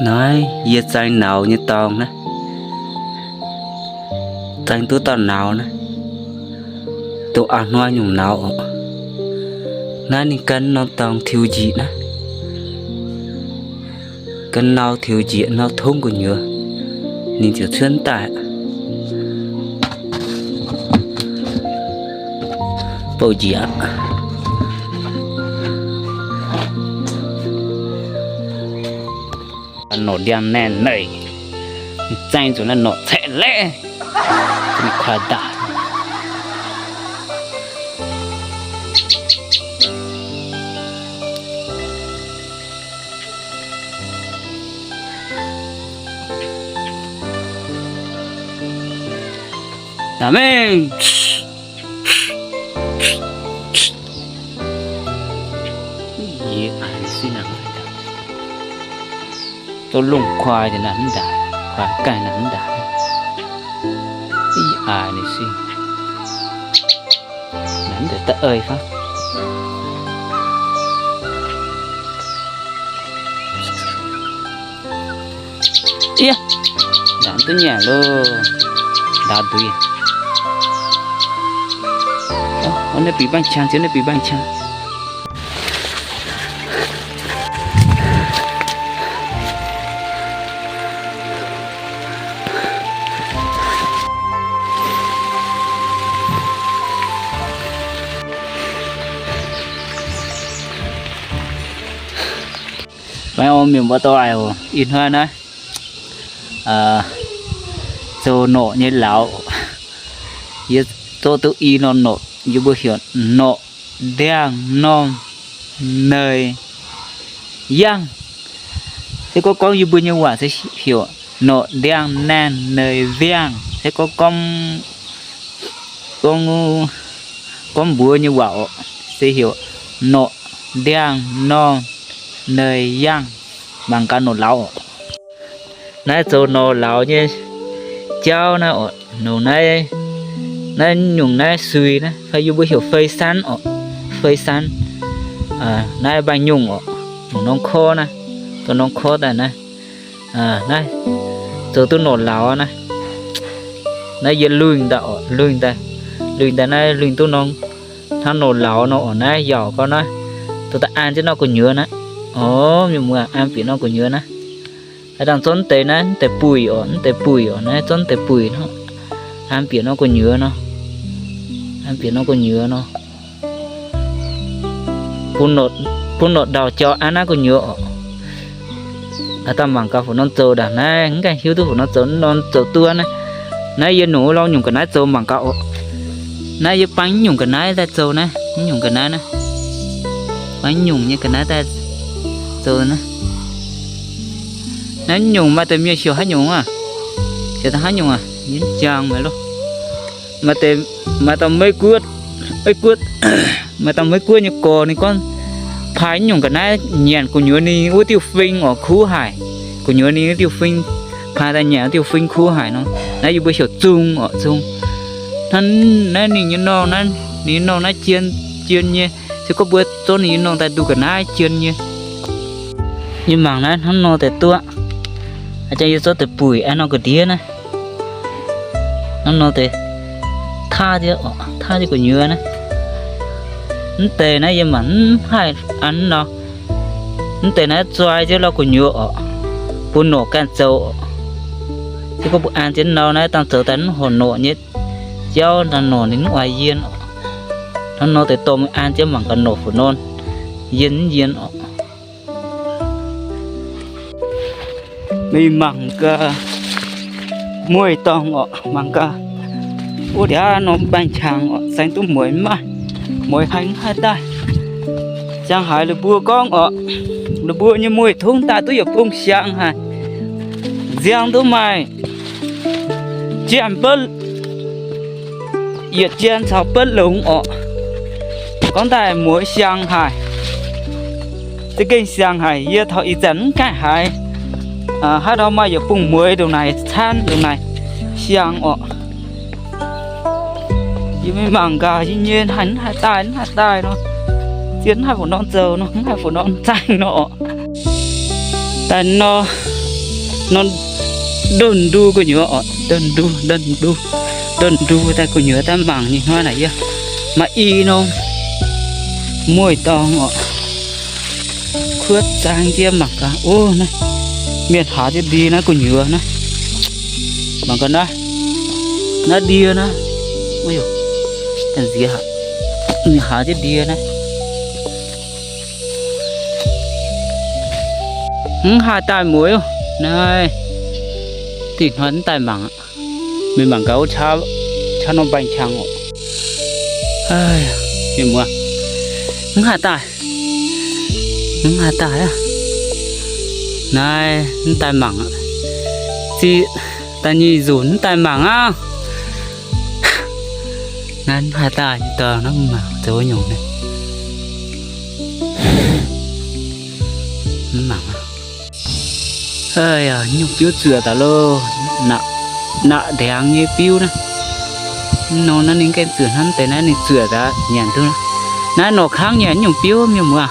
Naaiv yie zaeng nauz nyei dorngx naaiv, zaeng duqv dauh nauz naaiv, dongh a'hnoi nyungc nauz oc. Naaiv ninh gan norm dorngx tiux njiec naaiv, gan nau tiux njiec nau tongv gu'nyuoz, ninh ziouc cuotv daaih. Bouh njiec. Norqc ndiangx-naenh naaic, zaeng zuqc naaiv norqc caeqv laeqv, kuaaiv daaih. Naaic mingh. Yie aaix ninh sin naaic, duqv lungh kuaai deix naaic mv ndaangc, kuaai ganh naaic mv ndaangc. Yie aaix ninh sin naaic, mv deix da'eix fai. Yie, ndaangc duqv nyanc loh, ndaauv nduiv. Naaiv bieqc mbaengx-qangx, ziouc naaiv bieqc mbaengx-qangx. Maiv orn mienh mbuo dorh aac, ih hnoi naaiv zoux norqc nyei lauz. Yie zorqv duqv i norm norqc, yie mbuo heuc norqc ndiangx-norm neix yangh. Se gorngv gorngv yie mbuo nyei waac se heuc norqc ndiangx-naenh neix ziangh. Se gorngv gorngv, gorngv mbuox nyei waac oc, se heuc norqc ndiangx-norm neix yangh. Mangc gaax norqc lauz oc. Naaiv zoux norqc lauz nyei jauv naaiv oc, nongc naaiv, naaiv nyungc naaiv sui naaiv, fai yie mbuo heuc fei sanv oc, fei sanv. Naaiv mbaengx-nyungc oc, norm korv naaiv, dongh norm korv daaih naaiv. Naaiv zoux duqv norqc lauz naaiv. Naaiv yie luingh daaih oc, luingh daaih, luingh daaih naaiv luingh duqv norm hnangv norqc lauz nor oc. Naaiv yaauc gau naaiv, dongh daaih an jienv norm gu'nyuoz naaiv. Orv, mienh muoz, an bieqc norm gu'nyuoz naaiv. Haaix dangh zorqv deix naaiv, deix buic oc, deix buic oc, naaiv zorqv deix buic nor, an bieqc norm gu'nyuoz nor, an bieqc norm gu'nyuoz nor. Bun norqc ndau jauv an naaiv gu'nyuoz oc. Aav dangh mangc gaax fu-norm zoux ndaangc naaiv, mv gaengh hiuv duqv fu-norm zoux, norm zoux duqv naaiv. Naaiv yie nungx lorz nyungc ga'naaiv zoux mangc gaax oc. Naaiv yie baan nyungc ga'naaiv daaih zoux naaiv, nyungc ga'naaiv naaiv. Baan nyungc nyei ga'naaiv daaih zoux naaiv. Naaiv nyungc maaih deix mienh heuc haaix nyungc aqv? Heuc daaih haaix nyungc aqv? Yie mv jangx meih loh. Maaih deix, maaih dauh Meiv Guoqv, Meiv Guoqv, maaih dauh Meiv Guoqv nyei gorx ninh gorngv, paaix nyungc ga'naaiv nyanc gu'nyuoz ninh wuov diuh fing oc kuv haic. Gu'nyuoz ninh wuov diuh fing, paaix daaih nyanc wuov diuh fing kuv haic nor. Naaiv yie mbuo heuc zung oc, zung. Hnangv naaiv ninh nyei norm naaiv, ninh nyei norm naaiv jien, jien nyei. Se gorngv mbuo zorqv ninh nyei norm daaih nduqc ga'naaiv jien nyei. Yie mangc naaiv hnangv nor deix duqv. Aa, yie zorqv deix buic an norm ga'ndiev naaiv. Hnangv nor deix taav jienv oc, taav jienv gu'nyuoz naaiv. Mv deix naaiv yie mangc mv haih an nor. Mv deix naaiv zoi jienv lorz gu'nyuoz oc, bun norqc ganh zoux oc. Se gorngv mbuo an jienv nor naaiv dangh zoux daaih mv horc norqc nyei jauv, dangh norqc ninh mv oix yien oc. Hnangv nor deix dorh mingh an jienv mangc gaax norqc fu-norm yien mv yien oc. Mingh mangc gaax mueiz-dorngh oc, mangc gaax wuov ndiav norm baengh qangx oc, saeng duqv mueiz mv maaih, mueiz haiz mv haih daaih. Siang-haiz lih mbuo gorngv oc, lih mbuo nyei mueiz tongv daaih duqv yietc bung siang haic. Nziang duqv maaih jien-butv, yietc jien caux butv longx oc. Gorngv daaih mueiz siang haic. Za'gengh siang haic, yie taux ih zanc mv gaengh haiz haaix ndau maaih yietc bung mueiz ndongc naaic camv ndongc naaic siang oc. Yie mingh mangc gaax yie nyei haiz mv haih daaih, mv haih daaih nor, zien mv haih fu-norm zoux nor, mv haih fu-norm zaangh nor oc. Daaih nor, Norm ndon-ndu gu'nyuoz oc, ndon-ndu, ndon-ndu, ndon-ndu daaih gu'nyuoz daaih mangc nyei hnoi naaic yie. Maaih i norm mueiz dorngx oc. Kuotv zaang jiex mangc gaax. Ov, naaiv mienh haaz jienv ndie naaiv gu'nyuoz naaiv. Mangc gaax naaiv, naaiv ndie naaiv. Ov, nziex, mienh haaz jienv ndie naaiv. Mv haih daaih mueiz oc. Naaiv, dih hnoi mv daaih mangc aqv. Mingh mangc gaax wuov qaqv, qaqv norm baengh qangx oc. Mienh muoz, mv haih daaih, mv haih daaih aqv. Naaiv mv daaih mangc aqv. Ziqc da'nyeic nzunc mv daaih mangc aqv. Naaiv mv haih daaih nyei dorngx naaiv mv mangc zoux nyungc naaiv. Mv mangc aqv. Nyungc biuv zuoqc daaih loh. Naqc ndiangx nyei biuv naaiv. Nor naaiv ninh gaengh zuoqc hnangv deix naaiv ninh zuoqc daaih nyanc duqv. Naaiv norqc kangv nyanc nyungc biuv mienh muoz.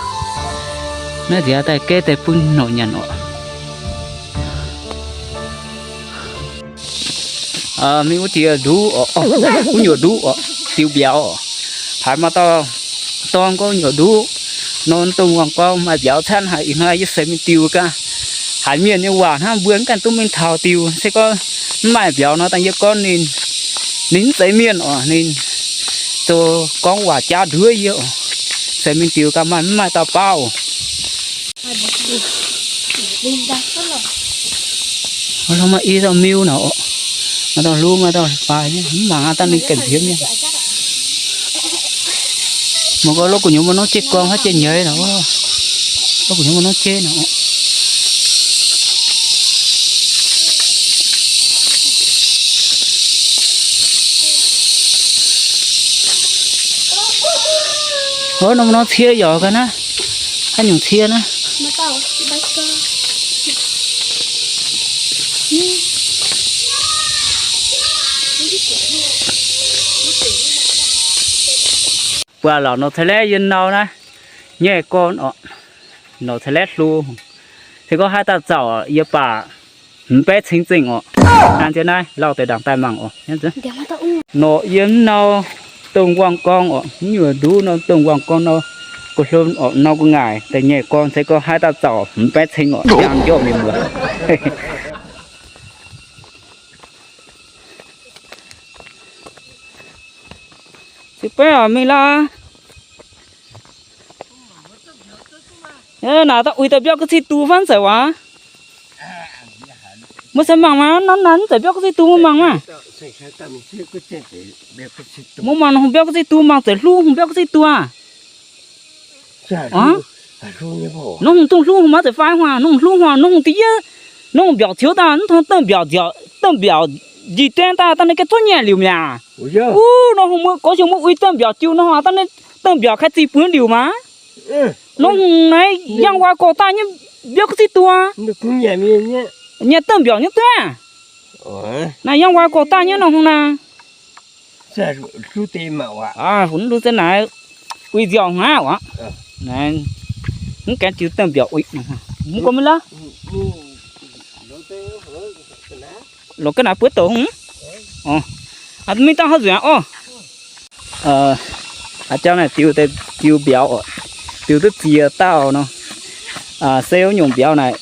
Naaiv nziaaux daaih geh daaih bun norqc nyanc oc. Mingh wuov diex nduqv oc, wuov nyuoqc nduqv oc, diux mbiauz oc. Haiz maaih dauh dorn gorngv nyuoqc nduqv, nor dongh wangc gorngv maaih mbiauz camv haic. Ih hnoi yie se mingh diux gaax. Haiz mienh nyei waac hnangv, mbuo mv ganh duqv mingh taux diux. Se gorngv mv maaih mbiauz nor, dangh yie gorngv ninh, ninh mv zeiz mienh oc, ninh zoux gorngv waac jaav nduov yie oc. Se mingh diux gaax, maaih mv maaih dauh baav oc. Maaih i dauh miu naaic oc. Maaih dauh hluv, maaih dauh faix nyei, mv mangc aqv, dangh ninh ganh nziemv nyei. Mangc gaax lov gu'nyuoz maaih norm jeiv gorngv haaix jeiv nyeiz naaic oc. Lov gu'nyuoz maaih norm jeiv naaic oc. Ov, norm norm cie yaac gaax naaiv. Haaix nyungc cie naaiv? Buatc lorqc, norqc cai laeqv yie nau naaiv, nyei gorn oc, norqc cai laeqv hlo. Se gorngv haaix dauh zauc yie baac hmz baeqv ceng zengh oc. Hnangv jiex naaiv lauh deix ndaangc daaih mangc oc. Norqc yie mv nau dongh wangh gorngv oc, mv nyuoqc nduqv nor dongh wangh gorngv nor, gu'hlo oc, nau gu'ngaaic deix nyei gorn. Se gorngv haaix dauh zauc hmz baeqv ceng oc, jangx njorqv mienh muoz. Ziux baeqv oc, mingh laaix. Naaic daaih uix daaih mbiauh ga'sie duqv fai zeic waac? Mbuo se mangc maah, nanv nanv zeic mbiauh ga'sie duqv, mbuo mangc maah. Mbuo mangc nor hungh mbiauh ga'sie duqv, mangc zeic hluv hungh mbiauh ga'sie duqv aac. Nor hungh dongh hluv hungh maiv zeic fai hungh aac, nor hungh hluv hungh, nor hungh da'yietv, nor hungh mbiaauc ziouv daaih, mv tong dengh mbiaauc nziaauc, dengh mbiaauc njiec dengh daaih, dangh ninh gengh zorqv nyei liuz mi'aqv. Wuov nor hungh mbuo gox heuc mbuo uix dengh mbiaauc jiu nor, dangh ninh dengh mbiaauc kaaix zih buonv liuz maah. Nor hungh naaiv yangh wai gorx daaih nyei mbiauh ga'sie duqv aac. Nyei dengh mbiaauc nyei duqv aac. Naaiv yangh wai gorx daaih nyei nor hungh naaiv. Aa, hungh lu se naaiv uix nziaauc hngaqv oc. Naaiv mv gaengh jiu dengh mbiaauc uix. Mv gorngv maiv laav. Lorz ga'naaiv buov douc hungh. Mingh dangh haaix nzuonx oc. Aa, jangv naaic diux, diux mbiauz oc. Diux duqv ziex dauh nor. Se wuov nyungc mbiauz naaic,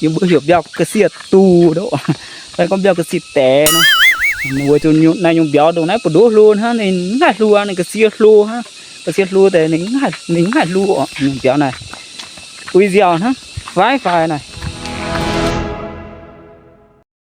yie mbuo heuc mbiauh ga'sie duqv, fai gorngv mbiauh ga'sie daix nor. Weic zuqc naaiv nyungc mbiauz ndongc naaiv buoz-ndoqv hlo hnangv, ninh mv haih hlo aqv, ninh ga'sie hlo hnangv. Ga'sie hlo deix ninh mv haih hlo oc. Nyungc mbiauz naaic uix nziaauc hnangv, faix faix naaic.